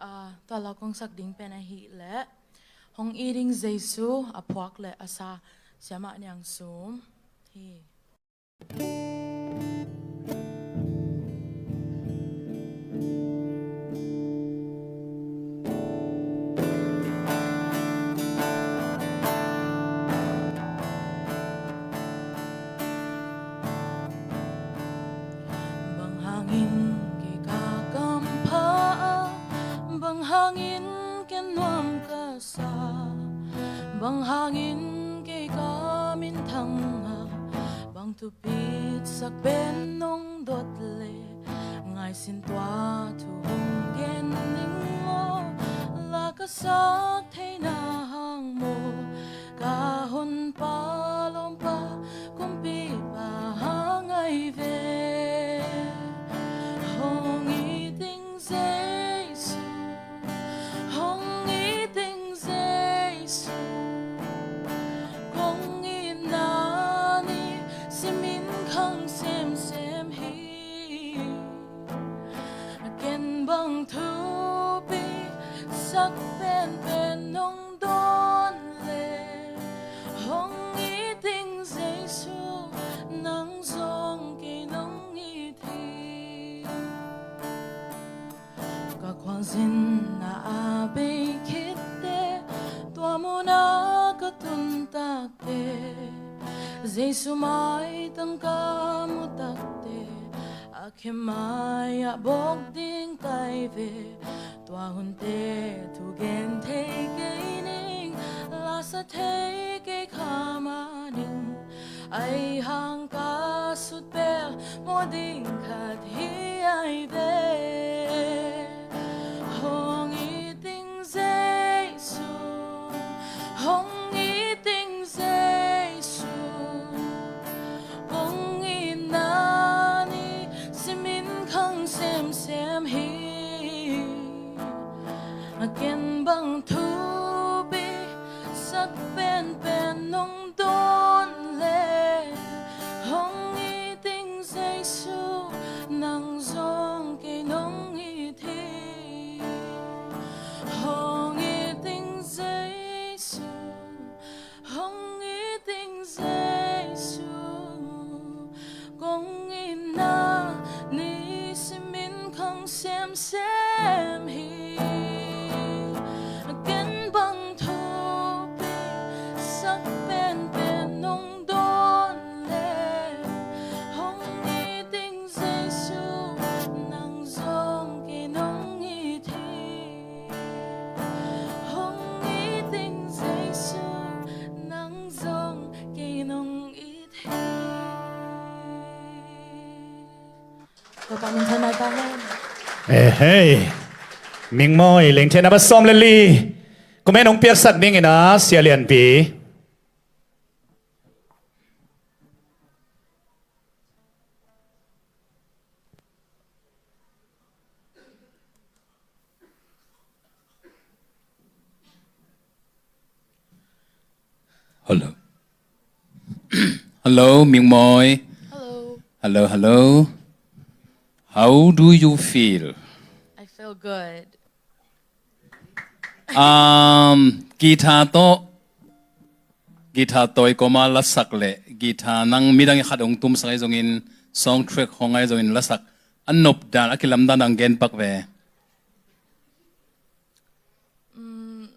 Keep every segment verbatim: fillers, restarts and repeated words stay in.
Ah, tua la kong sak ding pen ahih leh Hong It Ding Jesu a phuak le a sa Siamah Niang Sum hi. Bang hangin kei ka kampha a, bang hangin ken nuam ka sa, bang hangin kei ka minthang a, bang thupitsak pen nong dot le, ngai sin tua thu hong gen ning maw, la ka sak theihna hang maw, ka honpa lawmpa kumpipa hang ahi ve. Hong it ding Jesu, hong it ding Jesu, kong itna ni simin khang semsem hi. Ken bang thupi sak penpen nong dawn le, hong it ding Jesu, nang zong kei nong it hi. Ka khualzinna a bei khitte, tua muna ka tun takte, Jesu maitang ka mu takte, a khe mai-ah bawk ding kai ve. Tua hunte thu gen thei kei ning, la sa thei kei kha mah ning, ahi hang ka sutpel maw ding khat hi ahi ve. Hong it ding Jesu, hong it ding Jesu, kong itna ni simin khang semsem hi. A ken bang thupi sak penpen nong dawn le, hong it ding Jesu, nang zong kei nong it hi. Hong it ding Jesu, hong it ding Jesu, kong itna ni simin khang semsem hi. Ken bang thupi sak penpen nong dawn le, hong it ding Jesu, nang zong kei nong it hi. Hong it ding Jesu, nang zong kei nong it hi. Topa min thanna ta hen. Eh, hei. Mingmawi, lengthiatna va sawm le li. Comment hong piaksak dingin a, Sia Lianpi. Hello. Hello, Mingmawi. Hello. Hello, hello. How do you feel? I feel good. Um, guitar tawh, guitar tawi kawma lasak le guitar nang midang i khat hong tumsak ahi zongin, song track hong ahi zongin lasak a nopdan, a kilamdan ang genpak ve. Mm,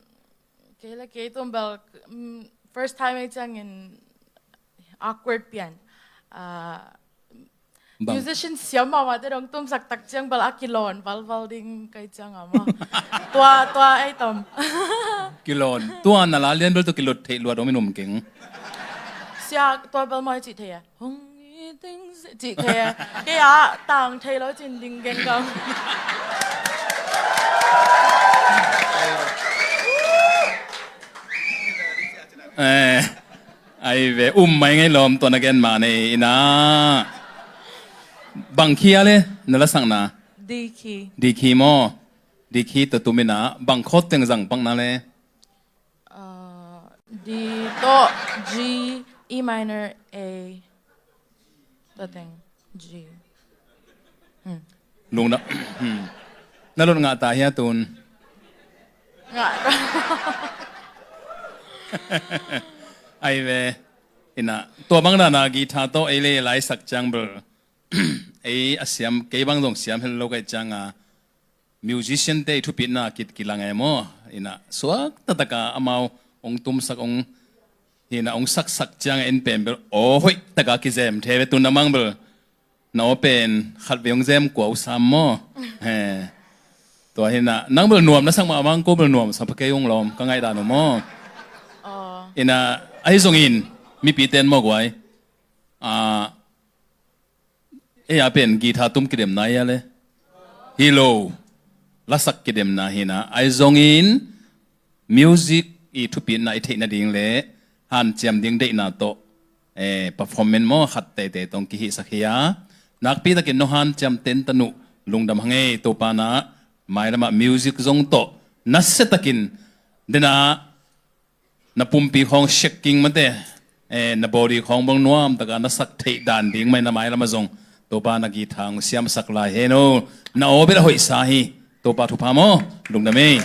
kei le kei tum bel, mm, first time ahi ciangin awkward pian. Ah, bang. Musician siam mahmah te dong tumsak tak ciang bel a kilawn valval ding kai ciang a maw. Tua, tua ei tom. Kilawn. Tua na la lian bel tua kilawn theih luat om in om keng. Sia tua bel maw cih thei a. Hong it ding Jesu cih thei a. Kei a tang thei lo cin ding geng gam. Eh. Ai ve, um mai ngei lawm tua na gen mah nei ina. Bang khi a le na lasakna? D khi. D khi maw? D khi tua tum ina, bang chord teng zang pakna le? Ah, D tawh G, E minor, A. Tua teng G. Hmm. Lungdam. Hmm. Na lut ngah ta hia tun? Ai ve, ina, tua bang dana guitar tawh ei le lai sak ciang bel, ei a siam, kei bang zong siam hel lo kai cianga, musician te i thupitna kit kilang e maw? Ina, suak tataka amau ong tumsak ong, hina ong saksak cianga en pen bel, aw hoih taka kizem thei ve tun amang bel. Na aw pen khat vei ong zem kua uh sam maw? He. Tua hina, nang bel nuam na sak mah amang ko bel nuam sa pha kei ung lawm, ka ngaih dan uh maw? Ina, ahi zongin, mipi ten maw guai. A, ei a pen guitar tum kidemna ia le. Hi lo, lasak kidemna hina. Ahi zongin, music i thupitna i theih nading le hanciam ding deihna tawh, eh, performance maw khat teitei tawh ong kihihsak hi a. Nakpi takin nong hanciam tentanuh lungdam hang ei, Topa na mailamah music zong tawh nasia takin dena na pumpi khawng shaking mate, eh, na body khawng bang nuam taka na sak theih dan ding mai na mailamah zong Topa na guitar ong siamsak lai hen o. Na aw bel a hoihsa hi. Topa thupha maw? Lungdam ei.